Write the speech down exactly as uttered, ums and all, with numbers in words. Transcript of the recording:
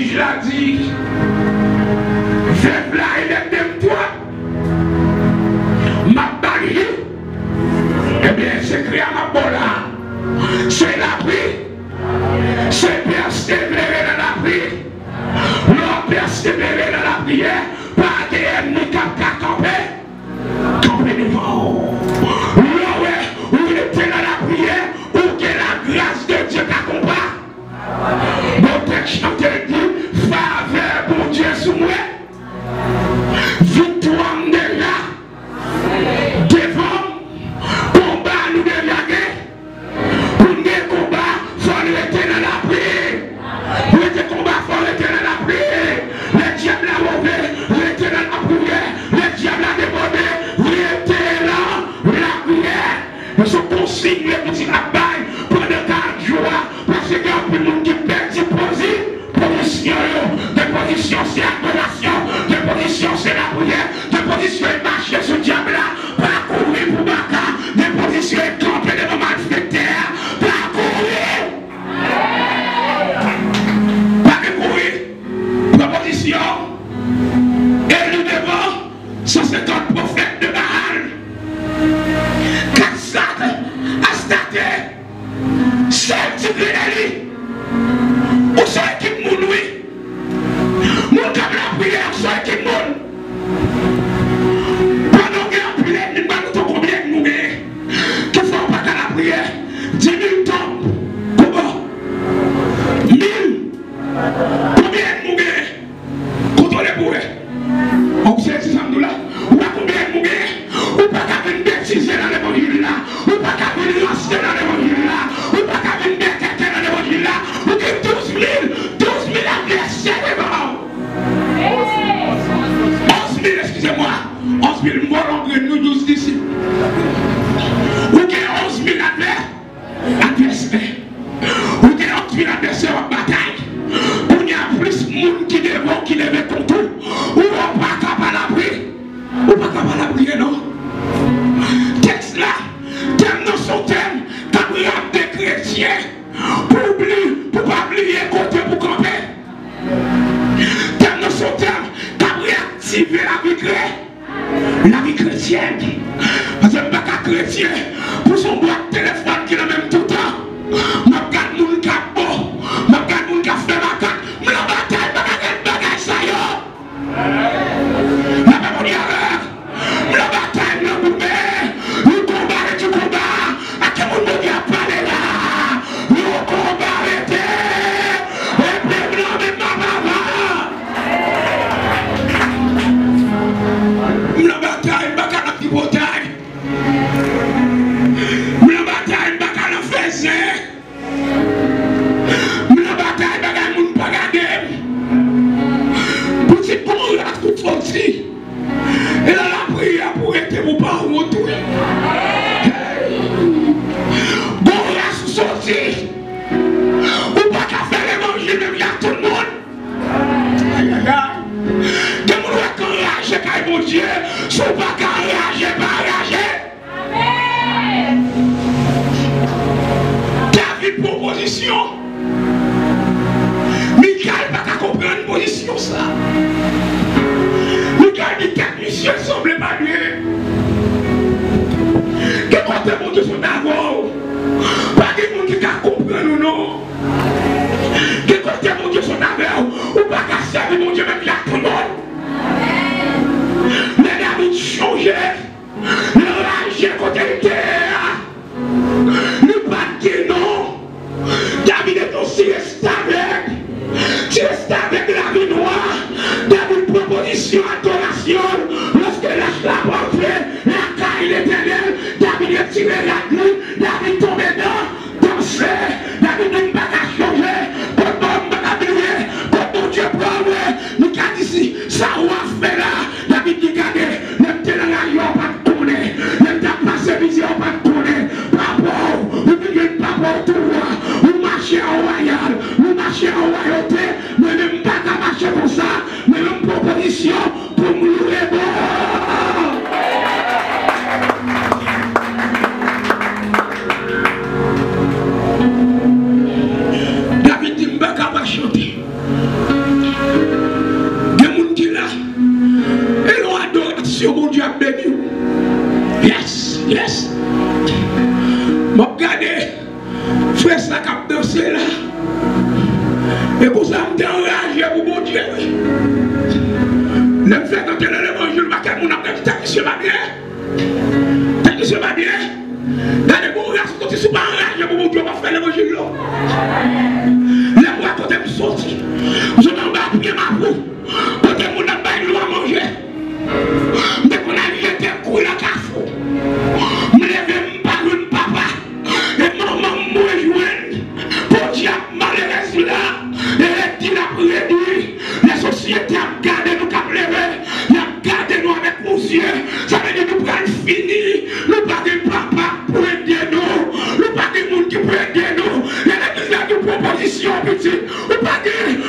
Jij la di, vèv la enègde m twòp, m ap ba l jou. Ebyen, sekrè a m ap ba w la, se lapri, se pèsevere nan lapri. Lè w pèsevere nan lapriyè, pa gen ènmi k ap ka kanpe, kanpe devan w. Lè w wè ou rete nan lapriyè, ou gen lagras de Dye ka konba. Bon, tèks chante l di, favè Bondye sou mwen, viktwa m deja devan m, konba nou deja gen. Pou n gen konba, fò n rete nan lapriyè. Pou rete konba, fò n rete nan lapriyè. Lè dyab la move, rete nan lapriyè. Lè dyab la debòde, rete nan lapriyè. Men se yon konsiy legliz la bay pandan karant jou a, paske gen anpil moun ki pèdi pozi-, pozisyon yo. Depozisyon se adorasyon, depozisyon se lapriyè, depozisyon e mache sou dyab la, pa kouri pou baka, depozisyon e kanpe devan malfektè a, pa kouri. Pa gen kouri. Pran pozisyon. Eli devan san senkant pwofèt de Baal. Kat Sak, Astarte, sèl ti grenn Eli. Ou se ekip moun, wi. Moun k ap lapriyè, ou se ekip moun. Pandan w gen anpil ènmi, m ba nou tou konbyen ènmi w genyen. Ki fè w pa ka lapriyè? Di mil tonb. Kouman? Mil. Konbyen ènmi w genyen? Kontwole pou wè. Ou sezi sa m di w la? Ou pa konbyen ènmi w genyen? Ou pa ka vin betize nan levanjil la. Ou pa ka vin ranse nan levanjil la. Ou pa ka vin bèkètè nan levanjil la. Ou gen douz mil, douz mil advèsè devan w. Onz mil, eskize mwa. Onz mil, m vòlè yon grenn, nou douz disip. Ou gen onz mil advè-, advèsè. Ou gen onz mil advèsè w ap batay. Kounye a plis moun ki devan w ki leve kont ou. Ou pa ka pa lapri. Ou pa ka pa lapriyè non. Tèks la, tèm nan se yon tèm k ap raple kretyen pou bli-, pou pa bliye kote pou kanpe. Tèm nan se yon tèm k ap reyaktive lavi kre-, lavi kretyèn. Paske m pa ka kretyen pou se yon bwat telefòn ki nan men m toutan. M ap gad moun k ap bo, m ap gad moun k ap fè makak. M nan batay, m pa ka gad bagay sa yo. Lapè Bondye avè w. M nan batay, m nan goumen. Yon konba rete yon konba. A ki moun Bondye ap pale la? Yon konba rete. Epi m nan menm ap avan. M nan batay, m pa ka nan tripotay. M nan batay, m pa ka nan fè zen. M nan batay, bagay moun pa gade m. Pitit, gon ras ou soti. E nan lapriyè pou rete pou pa wont wi. Hey! Gon ras ou soti. Ou pa ka fè levanjil menm jan ak tout moun. Ayayay. Gen moun wè k anraje kay Bondye, si w pa ka anraje, pa anraje. Amèn. David pran pozisyon. Mikal pa ka konprann pozisyon sa. Mikal di tèt misye sanble pa dwe. Gen kote Bondye sot avè w. Pa gen moun ki ka konprann ou non. Gen kote Bondye sot avè w. Ou pa ka sèvi Bondye menm jan ak tout moun. Men David chonje. L raje kote l te ye a. Li pa t gen non. David te yon ti restavèk. Ti restavèk lavi nwa. David pran pozisyon adorasyon l. Lòske lach la pòte lakay Letènèl, David retire rad li. beni w. Yes, yes. M ap gade frè sa k ap danse la. E pou sa m te anraje pou Bondye, wi. Lè m fè tande nan levanjil, pakèt moun ap gade, tèt misye pa byen. Tèt misye pa byen. Gade, bon, ras soti sou pa anraje pou Bondye, w ap fè levanjil, non. Lè m wè kote m soti, m sot anba pye mapou, kote moun ap bay lwa manje. M te konn al jete kwi nan kafou. M leve, m pa jwenn papa. E manman m mwen jwenn. Podyab malerèz la, e redi l ap redi. Lasosyete ap gade nou k ap leve, y ap gade nou avèk yon zye. Sa vle di nou pral fini. Nou pa gen papa pou ede nou. Nou pa gen moun ki pou ede nou. E legliz la gen pwopozisyon, pitit. Ou pa gen,